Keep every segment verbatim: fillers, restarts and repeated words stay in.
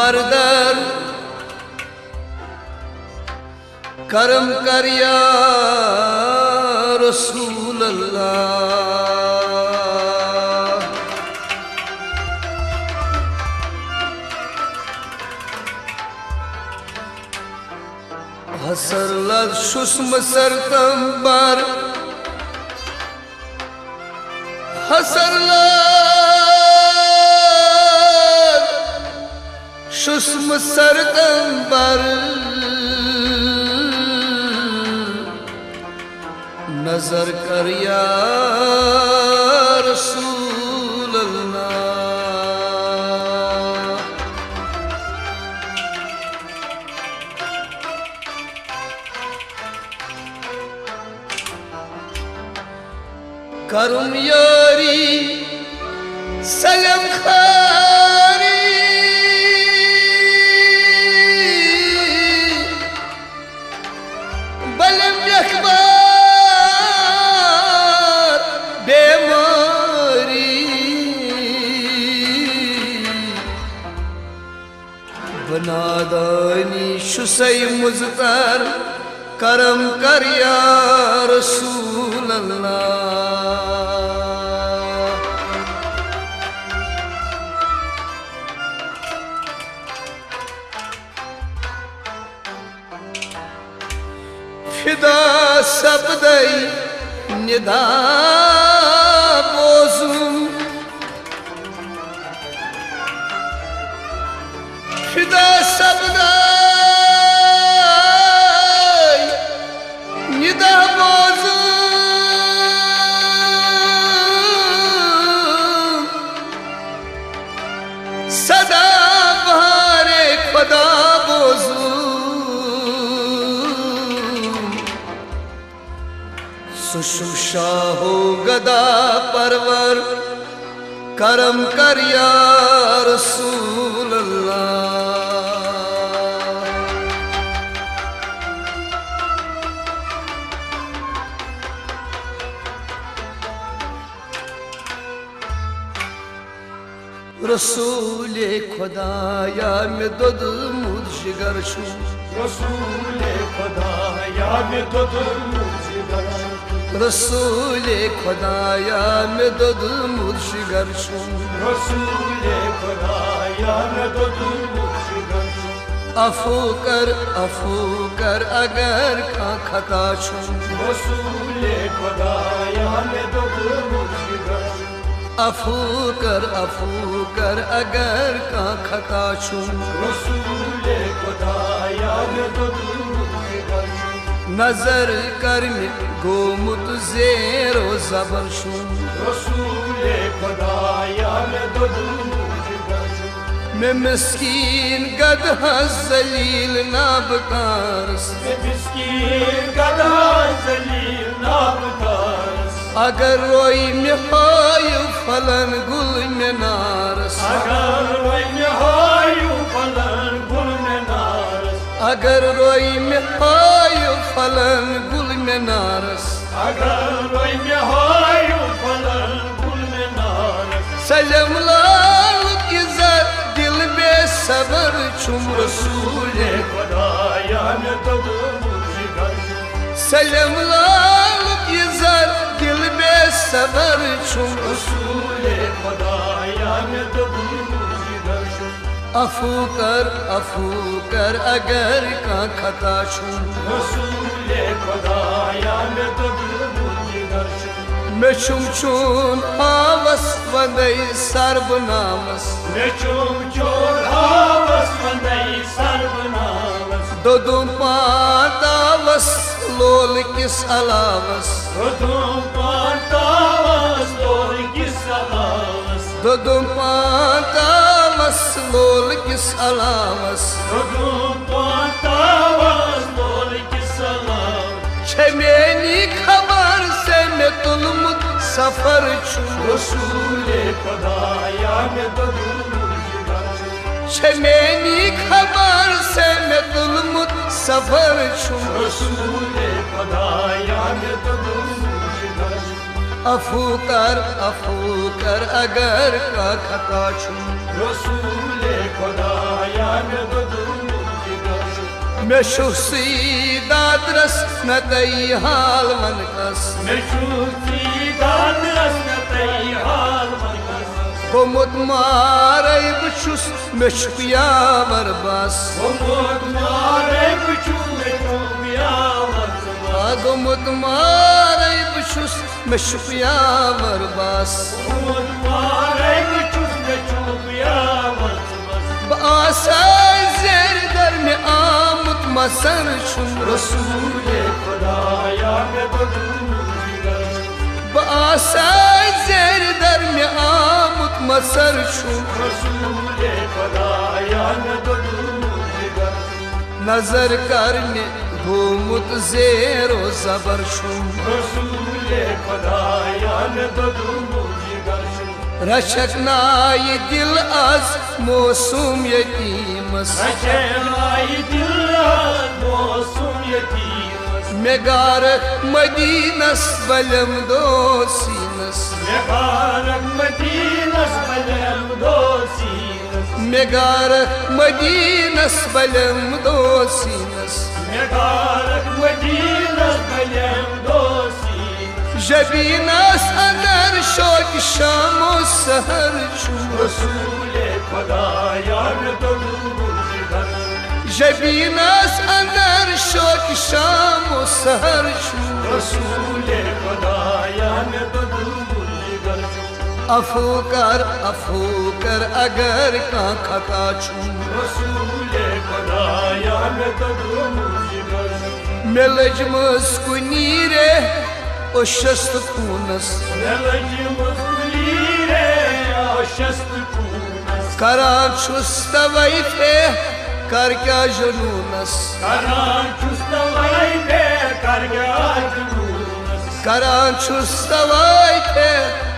بردار، کرم کر یا رسول اللہ۔ حسر لد شسم سرتم بر، حسر لد شسم سرتم بر، نظر کر یا رسول اللہ۔ کرم یاری سلم خاری، بلم یخبار بیماری۔ بنادانی شسئی مزتر، کرم کر یا رسول اللہ۔ فدا سپدے ندا بوزم، فدا سپدے ندا بوزم، صدا بہار خدا بوزم۔ سُہ چھُ شاہ و گدا پرور، کرم کر یا رسول اللہ۔ رسول خدایا مےٚ دوٚدمُت جگر چھُ۔ رسول خدایا مےٚ دوٚدمُت جگر چھُ۔ رسول خدایا مےٚ دوٚدمُت جگر چھُ۔ رسول خدایا مےٚ دوٚدمُت جگر چھُ۔ عفو کر، عفو کر اگر کانٛہہ خطا چھُ۔ رسول خدایا مےٚ دوٚدمُت جگر چھُ۔ عفو کر، عفو کر اگر کانٛہہ خطا چھُم۔ رسول خدایا مےٚ دوٚدمُت جگر چھُم۔ نظر کر مےٚ گوٚمُت زیر و زبر چھُم۔ رسول خدایا مےٚ دوٚدمُت جگر چھُم۔ مےٚ مسکین گدہس ذلیل نابکارس۔ مےٚ مسکین گدہس ذلیل نابکارس۔ اگر روی مےٚ ہٲیِو فلن گُل مِنارس۔ اگر روی مےٚ ہٲیِو فلن گُل مِنارس۔ اگر روی مےٚ ہٲیِو فلن گُل مِنارس۔ اگر روی مےٚ ہٲیِو فلن گُل مِنارس۔ سلم لال کی زر دل بے صبر چھُم رسول خدایا مےٚ دوٚدمُت جگر چھُم۔ سلم لال کی زر دل بے صبر چھُم۔ رسول خدایا مےٚ دوٚدمُت جگر چھُم۔ عفو کر، عفو کر اگر کانٛہہ خطا چھُم۔ رسول خدایا مےٚ دوٚدمُت جگر چھُم۔ مےٚ چھُم چون ہاوس وندے سر بناوس۔ مےٚ چھُم چون ہاوس وندے سر بناوس۔ دوٚدُم پان تاوس لول کِس علاوس۔ دوٚدُم پان تاوس لول کِس علاوس۔ دوٚدُم پان تاوس لول کِس علاوس۔ دوٚدُم پان تاوس لول کِس علاوس۔ چھے میٛٲنی خبر سے مےٚ تُلمُت سفر چھُم۔ رسول خدایا مےٚ دوٚدمُت جگر چھُم۔ چھے میٛٲنی خبر سے مےٚ تُلمُت سفر چھُم۔ رسول خدایا مےٚ دوٚدمُت جگر چھُم۔ عفو کر، عفو کر، اگر کانٛہہ خطا چھُم۔ رسول خدایا، مےٚ دوٚدُم جگر چھُم۔ مےٚ چھُ سُے دادرس، نہ تَے حال وَن کس۔ مےٚ چھُ سُے دادرس، نہ تَے حال وَن کس۔ گوٚمُت مارے بہٕ چھُس، مےٚ چھُکھ یاور بس۔ گوٚمُت مارے بہٕ چھُس، مےٚ چھُکھ یاور بس۔ آ، گوٚمُت مارے بہٕ چھُس، مےٚ چھُکھ یاور بس۔ گوٚمُت مارے بہٕ چھُس، مےٚ چھُکھ یاور بس۔ بہٕ آسے زیرِ در، مےٚ آمُت مسر چھُم۔ رسول خدایا، مےٚ دوٚدُم جگر چھُم۔ بہٕ آسے زیرِ در، مےٚ آمُت مسر چھُم۔ رسول خدایا، مےٚ دوٚدُم جگر چھُم۔ نظر کر مےٚ گوٚمُت زیر و زبر چھُم۔ رسول خدایا، مےٚ دوٚدُم جگر چھُم۔ رچھکھ نایہِ دِل از موسوم یتیٖمس۔ رچھکھ نایہِ دِل از موسوم یتیٖمس۔ مےٚ گارکھ مدینس بلم دو سینس۔ مےٚ گارکھ مدینس بلم دو سینس۔ مےٚ گارکھ مدینس بلم دو سینس۔ مےٚ گارکھ مدینس بلم دو سینس۔ جبینس اندر شوق شام و سحر چھُم۔ رسول خدایا، مےٚ دوٚدُم جگر چھُم۔ جبینس اندر شوق شام و سحر چھُم۔ رسول خدایا، مےٚ دوٚدُم جگر چھُم۔ عفو کر، عفو کر، اگر کانٛہہ خطا چھُم۔ رسول خدایا، مےٚ دوٚدُم جگر چھُم۔ مےٚ لٔجمٕژ کُنی ریٚہہ اوشس تہٕ خوٗنس۔ مےٚ لٔجمٕژ کُنی ریٚہہ اوشس تہٕ خوٗنس۔ کران چھُس توے فے کر کیٛاہ جنوٗنس۔ کران چھُس توے فے کر کیٛاہ جنوٗنس۔ کران چھُس توے فے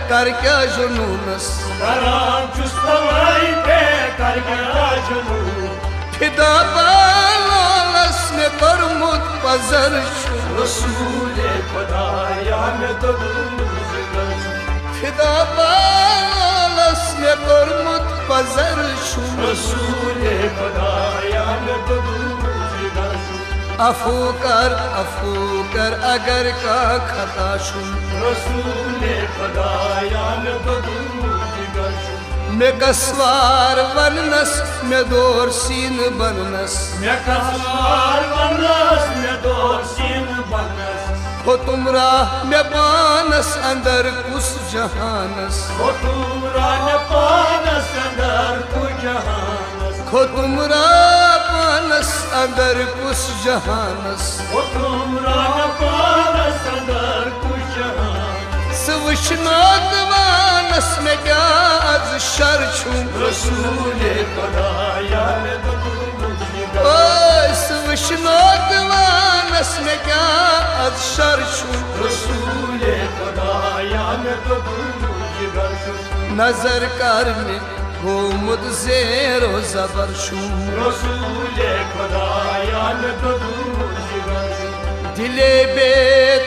کر کیٛاہ جنوٗنس۔ کران چھُس توے فے کر کیٛاہ جنوٗن۔ فدا بالولس مےٚ کوٚرمُت پزر چھُم۔ رسول خدایا، مےٚ دوٚدُم جگر چھُم۔ فدا بالولس مےٚ کوٚرمُت پزر چھُم۔ رسول خدایا، مےٚ دوٚدُم جگر چھُم۔ عفو کر، عفو کر، اگر کانٛہہ خطا چھُم۔ رسول خدایا، مےٚ دوٚدُم جگر چھُم۔ مےٚ کس وار وننس، مےٚ دور سینہٕ بننس۔ مےٚ کس وار وننس، مےٚ دور سینہٕ بننس۔ کھوٚتُم راہ مےٚ پانس اندر کُس جہانس۔ کھوٚتُم راہ مےٚ پانس اندر کُس جہانس۔ کھوٚتُم راہ پانس اندر کُس جہانس۔ کھوٚتُم راہ مےٚ پانس اندر کُس جہانس۔ سُہ وٕچھ ناتوانس مےٚ کیٛاہ از شر چھُم۔ رسول خدایا، مےٚ دوٚدُم جگر۔ اوے سُہ وٕچھ ناتوانس مےٚ کیٛاہ از شر چھُم۔ رسول خدایا، مےٚ دوٚدُم جگر چھُم۔ نظر کر مےٚ گوٚمُت زیر و زبر چھُم۔ رسول خدایا، مےٚ دوٚدُم جگر چھُم۔ دِلے بے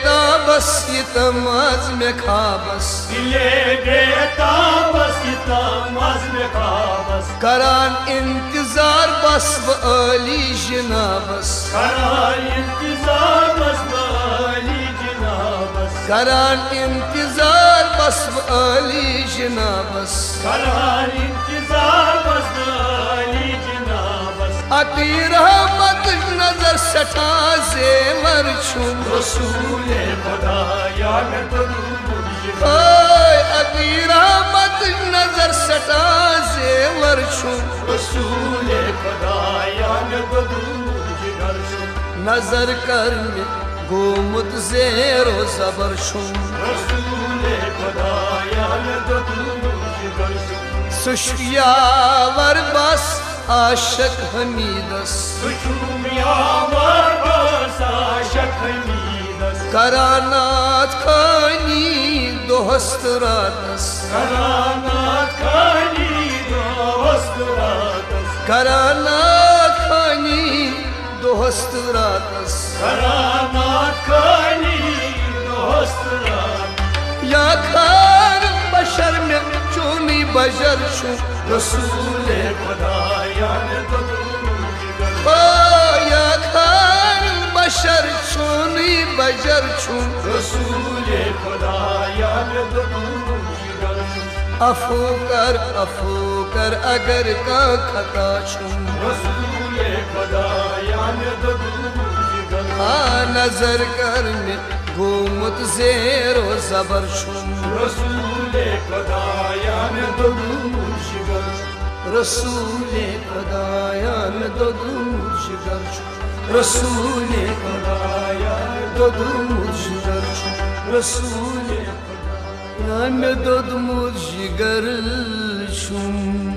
تابس یہِ تم از مےٚ خوابس۔ دِلے بے تابس یہِ تم از مےٚ خوابس۔ کران انتظار بس بہٕ عٲلی جنابس۔ کران انتظار بس بہٕ عٲلی جنابس۔ کران انتظار بس بہٕ عٲلی جنابس۔ کران انتظار بس بہٕ عٲلی جنابس۔ عطی رحمتٕچ نظر سٮ۪ٹھاہ زیور چھُم۔ رسول خدایا، مےٚ دوٚدُم جگر۔ اے عطی رحمتٕچ نظر سٮ۪ٹھاہ زیور چھُم۔ رسول خدایا، مےٚ دوٚدُم جگر چھُم۔ نظر کر مےٚ گوٚمُت زیر و زبر چھُم۔ رسول خدایا، مےٚ دوٚدُم جگر چھُم۔ سُہ چھُ یاور بس عاشق حمیدس۔ سُہ چھُم یاور بس عاشق حمیدس۔ کران نعت خوانی دۄہس تہٕ راتس۔ کران نعت خوانی دۄہس تہٕ راتس۔ کران نعت خوانی دۄہس تہٕ راتس۔ کران نعت خوانی دۄہس تہٕ راتس۔ یا خان بشر مےٚ چونُے بشر چھُم۔ رسول خدایا مےٚ دوٚدمُت جگر۔ او یا خان بشر چونُے بشر چھُم۔ رسول خدایا مےٚ دوٚدمُت جگر۔ عفو کر، عفو کر، اگر کانٛہہ خطا چھُم۔ رسول خدایا مےٚ دوٚدمُت جگر۔ آ نظر کر مےٚ گوٚمُت زیر و زبر چھُم۔ رسول خدایا مےٚ دوٚدمُت جگر۔ رسول خدایا مےٚ دوٚدمُت جگر چھُم۔ رسول خدایا مےٚ دوٚدمُت جگر چھُم۔ رسول خدایا مےٚ دوٚدمُت جگر چھُم۔